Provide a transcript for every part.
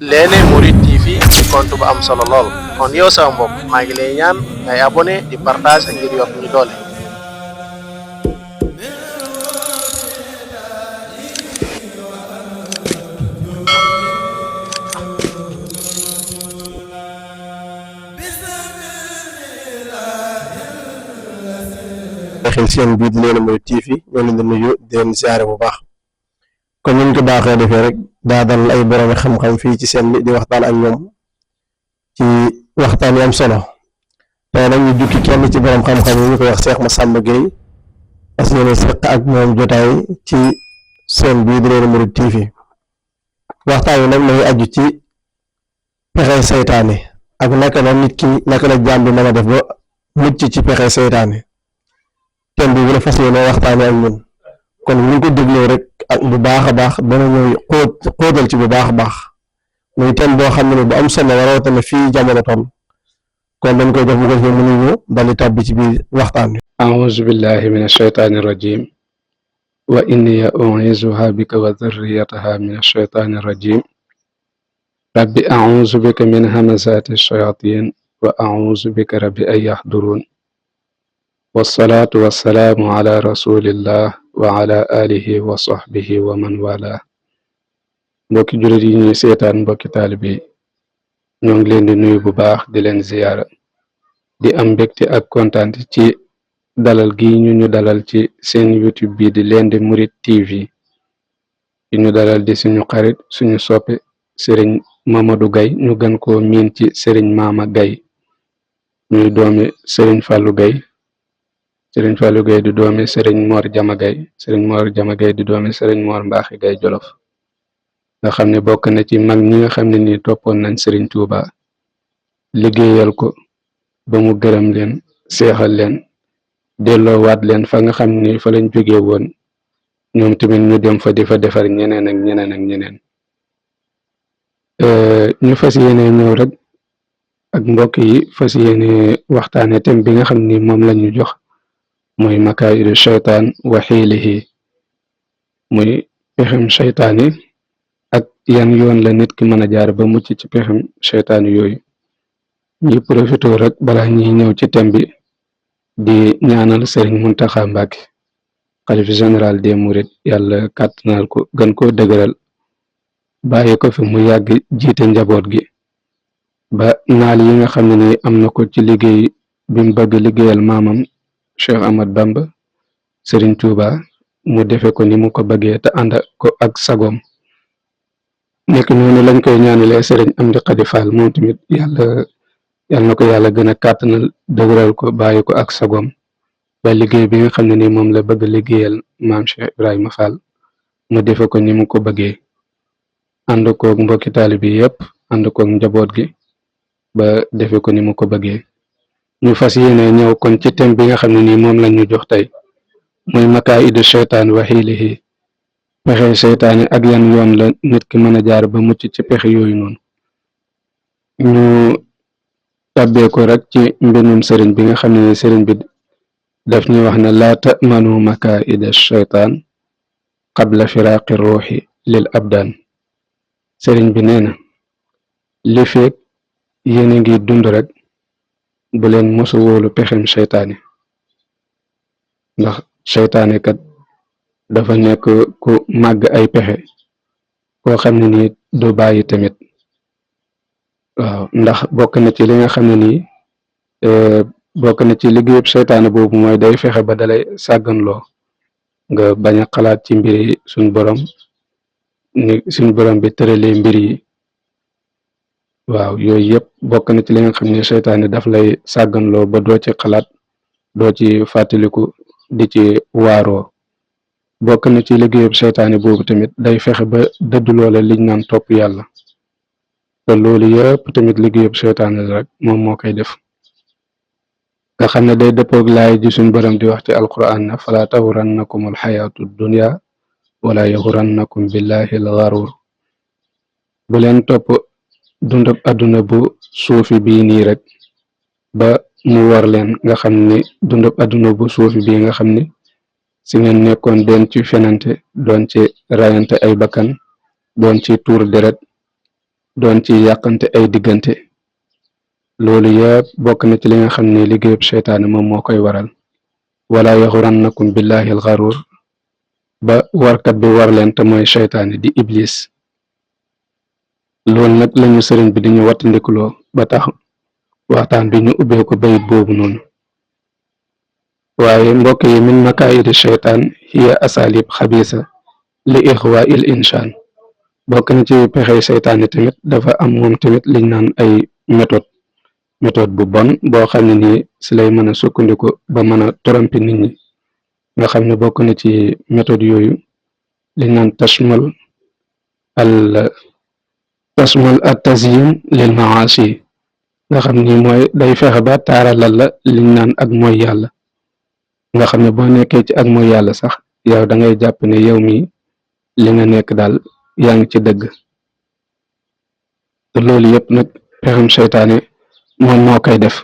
Lene Mouride TV di compte bu am solo lool kon yow sama mbokk maa ngi lay ñaan ngay abonné di partage ngir yokk ñu doole. xel seen biir Lene Mouride TV ñoo leen di nuyu di leen siyaare bu baax comme ñu ko baaxee defee rek daa dal ay borom xam-xam fii ci seen bi di waxtaan ak ñoom ci waxtaan yu am solo tey nag ñu jukki kenn ci borom xam-xam yi ñu koy wax Cheikh Massamba Gueye parce que seq ak moom jotaay ci seen biir Lene Mouride TV waxtaan wi nag mooy aju ci pexe seytaane ak naka la nit ki naka la jaam bi mën a def ba mucc ci pexe seytaane thème bi bu la fas yéene waxtaane ak ñun kon ñu ko dégloo rek ak bu baax a baax dana ñuy xóotal ci bu baax a baax muy thème boo xam ne bu am solo rawatina fii jamono toll kon dañ koy def bu ko defee mu ñu dali tàbbi ci biir waxtaan wi. أعوذ بالله من الشيطان الرجيم وإني أعيذها بك وذريتها من الشيطان الرجيم رب أعوذ بك من همزات الشياطين وأعوذ بك رب أن يحضرون والصلاة والسلام على رسول الله وعلى آله وصحبه ومن والاه mbokki jullit yi ñuy seetaan mbokki taalibe yi ñoo ngi leen di nuyu bu baax di leen ziyaara di am mbégte ak kontaan ci dalal gi ñu dalal ci seen YouTube bi di Lene Mouride TV yi ñu dalal di suñu xarit suñu soppe Serigne Mamadou Gaye ñu gën koo miin ci Serigne Mama Gaye ñuy doomi Serigne Fallou Gaye Serigne Fallou Gaye di doomi Serigne Mor Jama Gaye Serigne Mor Jama Gaye di doomi Serigne Mor Mbaaxi Gaye Jolof nga xam ne bokk na ci mag ñi nga xam ne nii toppoon nañ Serigne Touba liggéeyal ko ba mu gërëm leen seexal leen delloowaat leen fa nga xam ni fa lañ jógee woon ñoom tamit ñu dem fa di fa defar ñeneen ak ñeneen ak ñeneen ñu fas yéene ñëw rek ak mbokk yi fas yéene waxtaane thème bi nga xam ni moom la ñu jox muy makaayidu shaytaan wa xiilihi muy pexem shaytaani ak yan yoon la nit ki mën a jaar ba mucc ci pexem shaytaani yooyu ñi profité rek balaa ñuy ñëw ci thème bi di ñaanal Serigne Mountakha Mbacké xalifa général des Mourides yàlla kàttanal ko gën koo dëgëral bàyyi ko fi mu yàgg jiite njaboot gi ba naal yi nga xam ne ni am na ko ci liggéey bi mu bëgg liggéeyal maamam Cheikh Ahmad Bamba Serigne Touba mu defe ko ni mu ko bëggee te ànd ko ak sagom nekk noonu lañ koy ñaanalee Serigne Amdi Khady Fall moom tamit yàlla na ko yàlla gën a kàttanal dëgëral ko bàyyi ko ak sagom ba liggéey bi nga xam ne ni moom la bëgg liggéeyal maam Cheikh Ibrahima Fall mu defe ko ni mu ko bëggee ànd koog mbokki taalibe bi yëpp ànd koog njaboot gi ba defe ko ni mu ko bëggee ñu fas yéene ñëw kon ci thème bi nga xam ne nii moom lañ ñu jox tey muy makaayidu shaytaan wa xiilihi pexe seytaane ak yan yoon la nit ki mën a jaar ba mucc ci pexe yooyu noonu ñu tàbbee ko rek ci mbindum sëriñ bi nga xam ne sëriñ bi daf ñu wax ne laa ta'manu makaa'ida shaytaan qabla firaaqi ruuxi lil abdaan sëriñ bi nee na li feek yéen a ngi dund rek bu leen mosu wóolu pexem seytaane ndax seytaane kat dafa nekk ku màgg ay pexe koo xam ne nii du bàyyi tamit waaw ndax bokk na ci li nga xam ne nii bokk na ci liggéeyub seytaane boobu mooy day fexe ba dalay sàgganloo nga bañ a xalaat ci mbiri suñ borom ni suñ borom bi tëralee mbir yi waaw yooyu yëpp bokk na ci li nga xam ne seytaane daf lay sàgganloo ba doo ci xalaat doo ci fàttaliku di ci waaroo bokk na ci liggéeyub seytaane boobu tamit day fexe ba dëdd loola liñ naan topp yàlla te loolu yëpp tamit liggéeyub seytaane la rek moom moo koy def nga xam ne day dëppoog laay ji suñ borom di wax ci alquran na fala taxurannakum alxayaatu dunya wala yaxurannakum billahi alxaruur bu leen topp dundab àdduna bu suufi bii nii rek ba mu war leen nga xam ni dundab àdduna bu suufi bii nga xam ni si ngeen nekkoon doon ci fenante doon ci rayante ay bakkan doon ci tuur deret doon ci yàqante ay diggante loolu yëpp bokk na ci li nga xam ne liggéeyub seytaane moom moo koy waral wala yaxurannakum billahi al gharur ba warkat bi war leen te mooy seytaane di iblis loolu nag lañu sëriñ bi diñu wattandikuloo ba tax waxtaan bi ñu ubbee ko bayit boobu noonu waaye mbokk yi min makaayidi seytaan hiya asalib xabiisa li ixwa il insaan bokk na ci pexey seytaane tamit dafa am moom tamit liñ naan ay méthode bu bon boo xam ne nii si lay mën a sukkandiku ba mën a torompi nit ñi nga xam ne bokk na ci méthode yooyu liñ naan tashmal at tazyin lil maasi nga xam ni mooy day fexe ba taaralal la liñ naan ak mooy yàlla nga xam ne boo nekkee ci ak mooy yàlla sax yow da ngay jàpp ne yow mi li nga nekk daal yaa ngi ci dëgg te loolu yëpp nag pexem seytaane moom moo koy def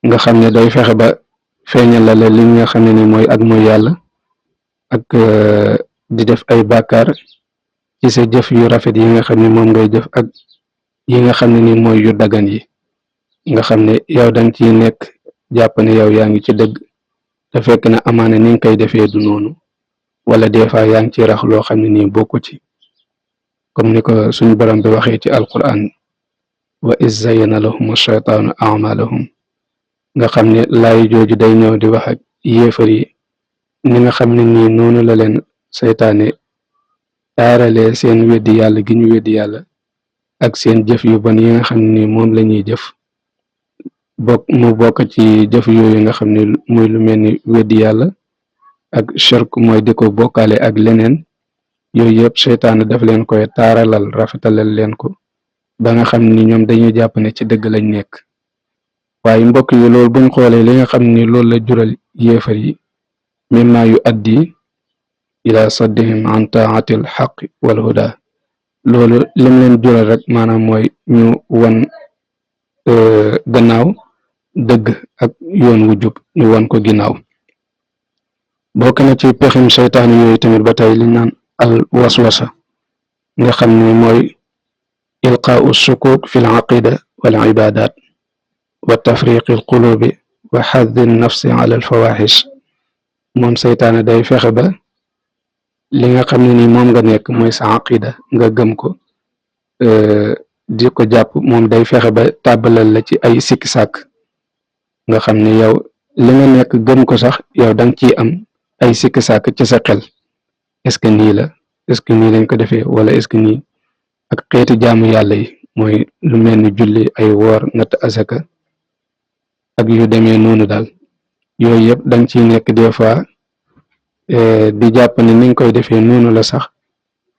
nga xam ne day fexe ba feeñal la li nga xam ne ni mooy ak mooy yàlla ak di def ay bàkkaar ci sa jëf yu rafet yi nga xam ne moom ngay jëf ak yi nga xam ne ni mooy yu dagan yi nga xam ne yow danga ciy nekk jàpp ne yow yaa ngi ci dëgg te fekk na amaana ni nga koy defee du noonu wala des fois yaa ngi ci rax loo xam ne nii bokku ci comme ni ko suñu borom bi waxee ci alquran wa iz zayyana lahum ash-shaytaanu a'maalahum nga xam ne laay jooju day ñëw di wax ak yéefar yi ni nga xam ne nii noonu la leen seytaane taaralee seen weddi yàlla gi ñu weddi yàlla ak seen jëf yu bon yi nga xam ne nii moom la ñuy jëf bokk ci jëf yooyu nga xam ne muy lu mel ni weddi yàlla ak shirk mooy di ko bokkaale ak leneen yooyu yëpp seytaane daf leen koy taaralal rafetalal leen ko ba nga xam ni ñoom dañuy jàpp ne ci dëgg lañ nekk waaye mbokk yi loolu buñ xoolee li nga xam ni loolu la jural yéefar yi mimma yu addi ila saddihim an taati al xaq wal huda loolu lim leen jural rek maanaam mooy ñu wan gannaaw dëgg ak yoon wu jub ñu wan ko ginnaaw bokk na ci pexim seytaane yooyu tamit ba tey liñ naan al waswasa nga xam ne mooy ilqaau sukuk fi l aqida wal ibadat wa tafriqi al qulubi wa xaddi nafsi ala al fawaxish moom seytaane day fexe ba li nga xam ne ni moom nga nekk mooy sa aqida nga gëm ko di ko jàpp moom day fexe ba tàbbalal la ci ay sikki sàkk nga xam ne yow li nga nekk gëm ko sax yow danga ciy am ay sikki sàkk ci sa xel est-ce que nii la est-ce que nii lañ ko defee wala est-ce que nii ak xeeti jaamu yàlla yi mooy lu mel ni julli ay woor natt asaka ak yu demee noonu daal yooyu yëpp danga ciy nekk des fois di jàpp ne ni nga koy defee noonu la sax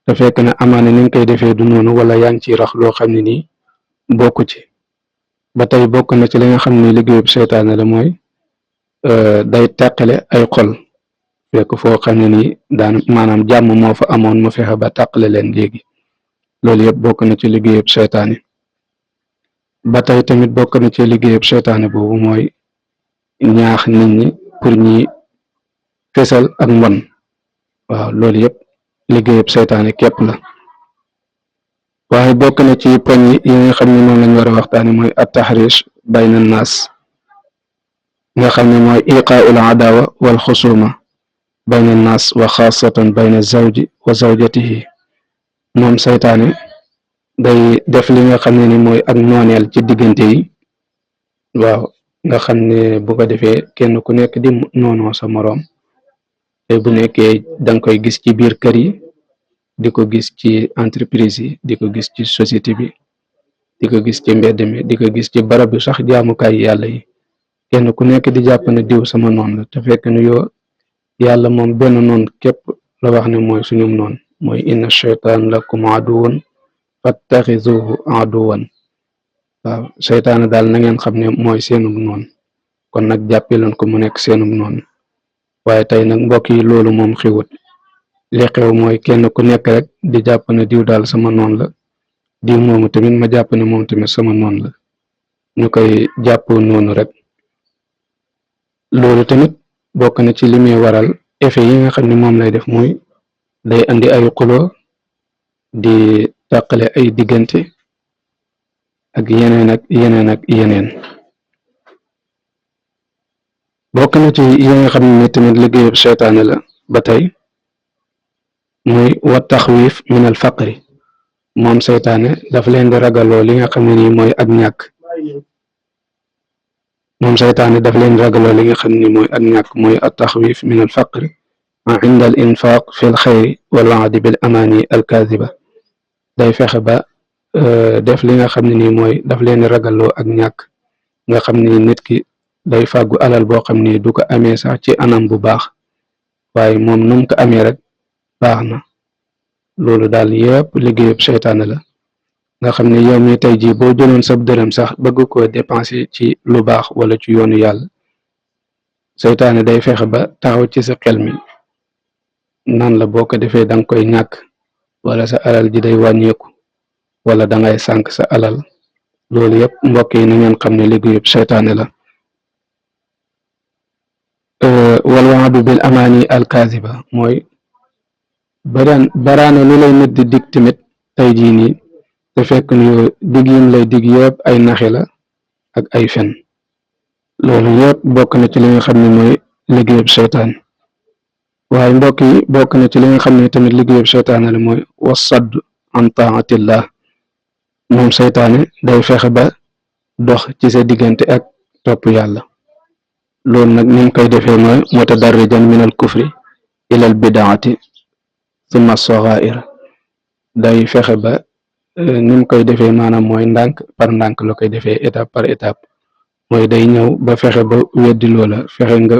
te fekk na amaana ni nga koy defee du noonu wala yaa ngi ciy rax loo xam ne nii bokku ci ba tey bokk na ci li nga xam ne liggéeyub seytaane la mooy day tàqale ay xol fekk foo xam ne nii daan maanaam jàmm moo fa amoon mu fexe ba tàqale leen léegi loolu yëpp bokk na ci liggéeyub seytaane ba tey tamit bokk na ci liggéeyub seytaane boobu mooy ñaax nit ñi pour ñi fesal ak mbon waaw loolu yëpp liggéeyub seytaane képp la waaye bokk na ci poñ yi nga xam ne moom lañ war a waxtaane mooy at tahrish bayna naas nga xam ne mooy iqaa'ul adawa wal xusuma bayna naas wa xaasatan bayna zawji wa zawjatihi moom seytaane day def li nga xam ne ni mooy ak nooneel ci diggante yi waaw nga xam ne bu ko defee kenn ku nekk di noonoo sa moroom te bu nekkee danga koy gis ci biir kër yi di ko gis ci entreprise yi di ko gis ci société bi di ko gis ci mbedd mi di ko gis ci barab bi sax jaamukaay yàlla yi kenn ku nekk di jàpp ne diw sama noon la te fekk ne yoo yàlla moom benn noon képp la wax ne mooy suñum noon mooy inna shaytaan lakum aduwwan fattaxizuhu aduwwan waaw seytaane daal na ngeen xam ne mooy seenum noon kon nag jàppee leen ko mu nekk seenum noon waaye tey nag mbokk yi loolu moom xiwut li xew mooy kenn ku nekk rek di jàpp ne diw daal sama noon la diw moomu tamit ma jàpp ne moom tamit sama noon la ñu koy jàpp noonu rek loolu tamit bokk na ci li muy waral effet yi nga xam ne moom lay def muy day andi ay xuloo di tàqale ay diggante ak yeneen ak yeneen ak yeneen. bokk na ci yi nga xam ne tamit liggéeyub seytaane la ba tey muy wa taxwiif min al faqri. moom seytaane daf leen di ragaloo li nga xam ne nii mooy ak ñàkk. moom seytaane daf leen di ragaloo li nga xam ne nii mooy ak ñàkk mooy at taxwiif min al faqri inda al infaq fi al xayri wal waadi bil amaani al kaadiba. day fexe ba def li nga xam ne nii mooy daf leen di ragaloo ak ñàkk nga xam ni nit ki day fàggu alal boo xam ni du ko amee sax ci anam bu baax waaye moom num ko amee rek baax na. loolu daal yëpp liggéeyub seytaane la nga xam ne yow mi tey jii boo jëloon sab dërëm sax bëgg koo dépenser ci lu baax wala ci yoonu yàlla seytaane day fexe ba taxaw ci sa xel mi nan la boo ko defee danga koy ñàkk wala sa alal ji day wàññeeku wala dangay sànk sa alal. loolu yëpp mbokk yi na ngeen xam ne liggéeyub seytaane la. wal waadu bil amaani al kaasiba mooy baraana lu lay nit di dig tamit tey jii nii te fekk ni dig yim lay dig yëpp ay naxe la ak ay fen. loolu yëpp bokk na ci li nga xam ne mooy liggéeyub seytaan. waaye mbokk yi bokk na ci li nga xam ne tamit liggéeyub seytaane la mooy wasadd an taatillah. moom seytaane day fexe ba dox ci sa diggante ak topp yàlla. loolu nag ni mu koy defee mooy mutadarrijan min al kufri ila al bidaati summa saxaa'ir. day fexe ba ni mu koy defee maanaam mooy ndànk par ndànk la koy defee étape par étape. mooy day ñëw ba fexe ba weddi loola fexe nga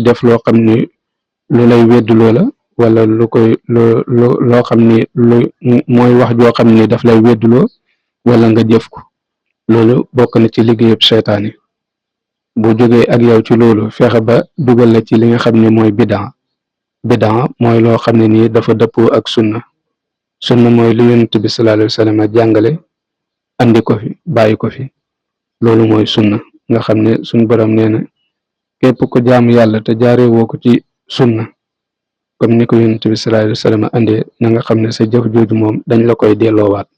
def loo xam ni lu lay weddi loola wala lu koy loo xam ni lu mooy wax joo xam ni daf lay weddiloo wala nga jëf ko. loolu bokk na ci liggéeyub seytaan yi. bu jógee ak yow ci loolu fexe ba dugal la ci li nga xam ne mooy bidaa. bidaa mooy loo xam ne nii dafa dëppoo ak sunna. sunna mooy lu yonent bi sallallahu alayhi wa sallam jàngale andi ko fi bàyyi ko fi. loolu mooy sunna nga xam ne suñ borom nee na képp ko jaamu yàlla te jaaree woo ko ci sunna comme ni ko yonent bi sallallahu alayhi wa sallam andee na nga xam ne sa jëf jooju moom dañ la koy delloowaat.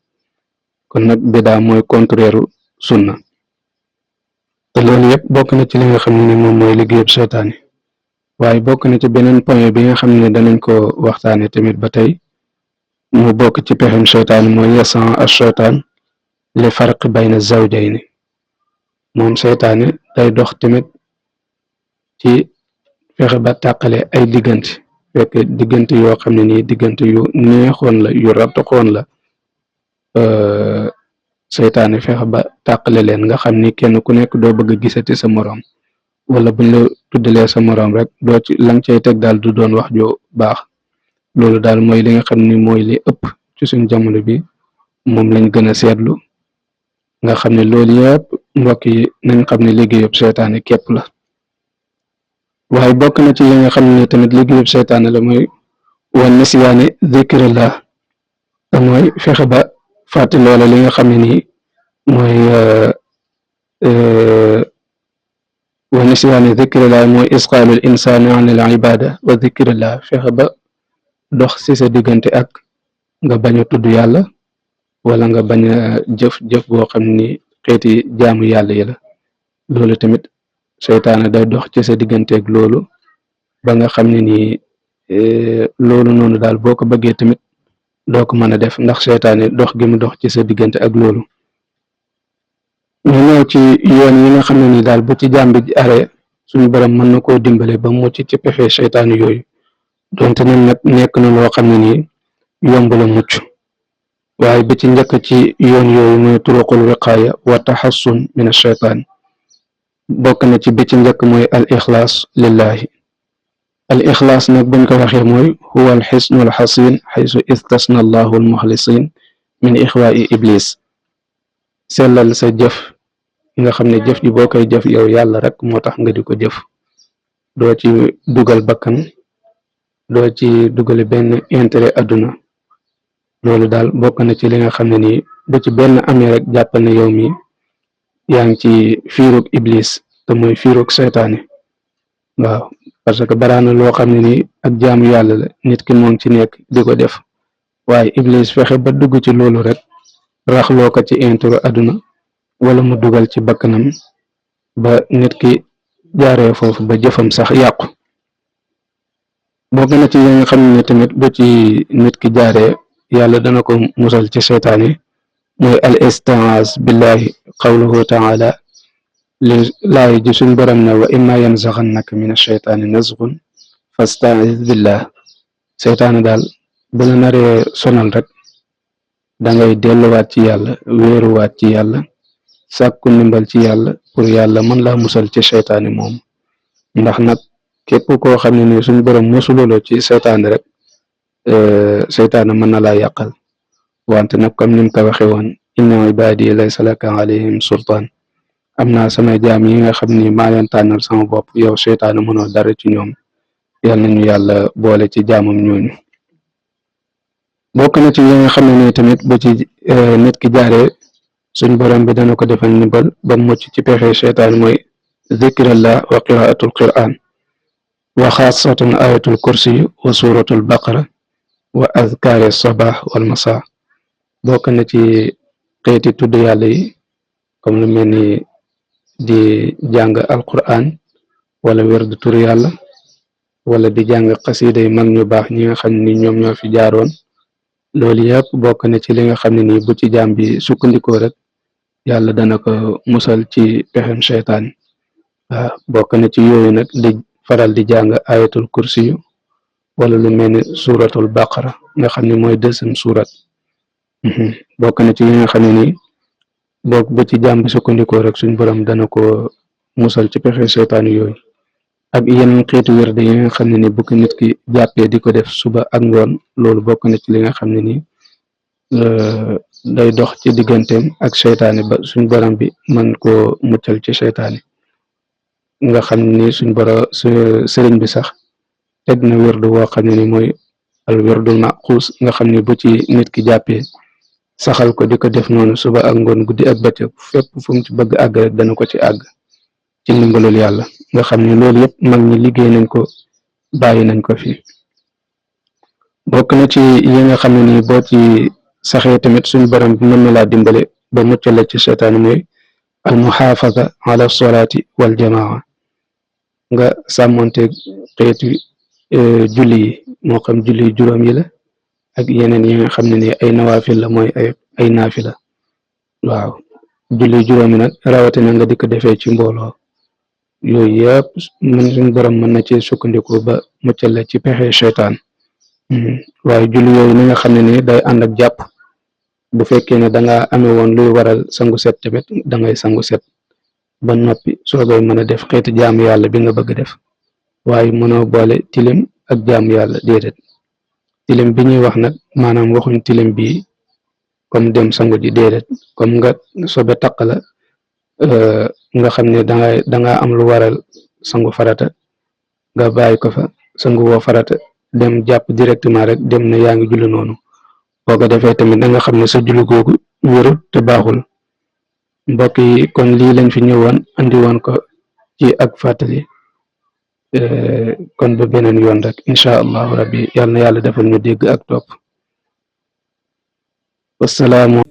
kon nag bidaa mooy contraire sunna. te loolu yëpp bokk na ci li nga xam ne ni moom mooy liggéeyub seytaane. waaye bokk na ci beneen point bi nga xam ne danañ ko waxtaane tamit ba tey mu bokk ci pexem seytaane mooy yasan as seytaan li farq bayna zawjayni. moom seytaane day dox tamit ci fexe ba tàqale ay diggante fekk diggante yoo xam ne nii diggante yu neexoon la yu rattaxoon la. seytaane fexe ba tàqale leen nga xam ni kenn ku nekk doo bëgg a gisati sa moroom wala buñ la tuddalee sa moroom rek doo ci lang cay teg daal du doon wax ju baax. loolu daal mooy li nga xam ni mooy li ëpp ci suñ jamono bi moom lañ gën a seetlu nga xam ne loolu yëpp mbokk yi nañ xam ne liggéeyub seytaane képp la. waaye bokk na ci li nga xam ne tamit liggéeyub seytaane la mooy wa nisyaani zikrillah te mooy fexe ba fàtte loola li nga xam ne nii mooy wa nisyaani zikrillah mooy isqaalul insaani an al ibada wa zikrillah. fexe ba dox ci sa diggante ak nga bañ a tudd yàlla wala nga bañ a jëf boo xam ni xeeti jaamu yàlla yi la. loolu tamit seytaane day dox ci sa diggante ak loolu ba nga xam ne nii loolu noonu daal boo ko bëggee tamit doo ko mën a def ndax seytaane dox gi mu dox ci sa diggante ak loolu. ñu ñëw ci yoon yi nga xam ne ni daal bu ci jàmbi ji are suñu borom mën na koo dimbale ba mucc ci pexe seytaane yooyu donte nag nekk na loo xam ne nii yomb la mucc. waaye bi ci njëkk ci yoon yooyu mooy turuqul wiqaaya wa taxassun min ash-shaytaan. bokk na ci bi ci njëkk mooy al ixlaas lillahi. al ixlaas nag buñ ko waxee mooy huwa al xisnu al xasin xaysu istasna allahu al muxlisin min ixwaai iblis. sellal sa jëf nga xam ne jëf ji boo koy jëf yow yàlla rek moo tax nga di ko jëf doo ci dugal bakkan doo ci dugale benn intérêt adduna. loolu daal bokk na ci li nga xam ne nii bu ci benn amee rek jàppal ne yow mi yaa ngi ci fiirug iblis te mooy fiirug seytaane. waaw parce que baraana loo xam ne nii ak jaamu yàlla la nit ki moo ngi ci nekk di ko def, waaye iblis fexe ba dugg ci loolu rek raxloo ko ci intérêt adduna wala mu dugal ci bakkanam ba nit ki jaaree foofu ba jëfam sax yàqu. bokk na ci yi nga xam ne tamit bu ci nit ki jaaree yàlla dana ko musal ci seytaane mooy al istiaaz billahi qawluhu taala li laay ji suñ borom ne wa imma yanzaghannaka min ash-shaytaani nazghun fastaiz billah. seytaane daal bu la naree sonal rek dangay delluwaat ci yàlla wéeruwaat ci yàlla sàkku ndimbal ci yàlla pour yàlla mën laa musal ci seytaane moom. ndax nag képp koo xam ne ni suñ borom mosululoo ci seytaane rek seytaane mën na laa yàqal. wante nag comme nim ko waxe woon inna ibaadi laysa laka alayhim sultaan, am naa samay jaam yi nga xam ni maa leen tànnal sama bopp, yow seytaane mënoo dara ci ñoom. yal nañu yàlla boole ci jaamam ñooñu. bokk na ci yi nga xam ne ni tamit bu ci nit ki jaaree suñ borom bi dana ko defal ndimbal ba mucc ci pexe seytaane mooy zikrallah wa qiraatul quran wa xaasatan ayatul kursi wa suratul baqara wa azkaari sabah wal masa. bokk na ci xeeti tudd yàlla yi comme lu mel ni di jàng alquran wala wérdu tur yàlla wala di jàng xasida yi mag ñu baax ñi nga xam ni ñoom ñoo fi jaaroon. loolu yëpp bokk na ci li nga xam ne nii bu ci jaam bi sukkandikoo rek yàlla dana ko musal ci pexem seytaan. waaw bokk na ci yooyu nag di faral di jàng ayatul kursi yu wala lu mel ni suratul baqara nga xam ne mooy deuxième surat. bokk na ci yi nga xam ne nii bokk bu ci jaam bi sukkandikoo rek suñ borom dana ko musal ci pexe seytaan yooyu. ak yenn xeetu wérde yi nga xam ne ni bu ko nit ki jàppee di ko def suba ak ngoon, loolu bokk na ci li nga xam ne ni day dox ci digganteem ak seytaane ba suñ borom bi mën koo muccal ci seytaane. nga xam ni suñ borom sëriñ bi sax teg na wérdu woo xam ne ni mooy al wérdul maquus nga xam ne bu ci nit ki jàppee saxal ko di ko def noonu suba ak ngoon guddi ak bëccëg fépp fu mu ci bëgg àgg rek dana ko ci àgg ci ndimbalul yàlla. nga xam ne loolu yëpp mag ñi liggéey nañ ko bàyyi nañ ko fi. bokk na ci yi nga xam ne nii boo ci saxee tamit suñ borom bi mën na laa dimbale ba muccal la ci seytaane mooy al muhaafada ala solaati wal jamaa. nga sàmmonte xeetu julli yi moo xam julli juróom yi la ak yeneen yi nga xam ne ni ay nawaafil la mooy ay naafila. waaw julli juróom yi nag rawatina nga di ko defee ci mbooloo. yooyu yëpp suñ borom mën na ci sukkandiku ba muccal la ci pexe seytaan. waaye julli yooyu ni nga xam ne ni day ànd ak jàpp. bu fekkee ne danga amee woon luy waral sangu set tamit dangay sangu set ba noppi soogay mën a def xeeti jaamu yàlla bi nga bëgg def. waaye mënoo boole tilim ak jaamu yàlla déedéet. tilim bi ñuy wax nag maanaam waxuñ tilim bi comme dem sangu ji déedéet, comme nga sobe taq la nga xam ne danga am lu waral sangu farata nga bàyyi ko fa sangu woo farata dem jàpp directement rek dem ne yaa ngi julli noonu. boo ko defee tamit da nga xam ne sa julli googu wérul te baaxul. mbokk yi kon lii lañ fi ñëwoon andi woon ko ci ak fàttali. kon ba beneen yoon rek incha allahu rabbi yàlla na yàlla defal ñu dégg ak topp. wassalaamu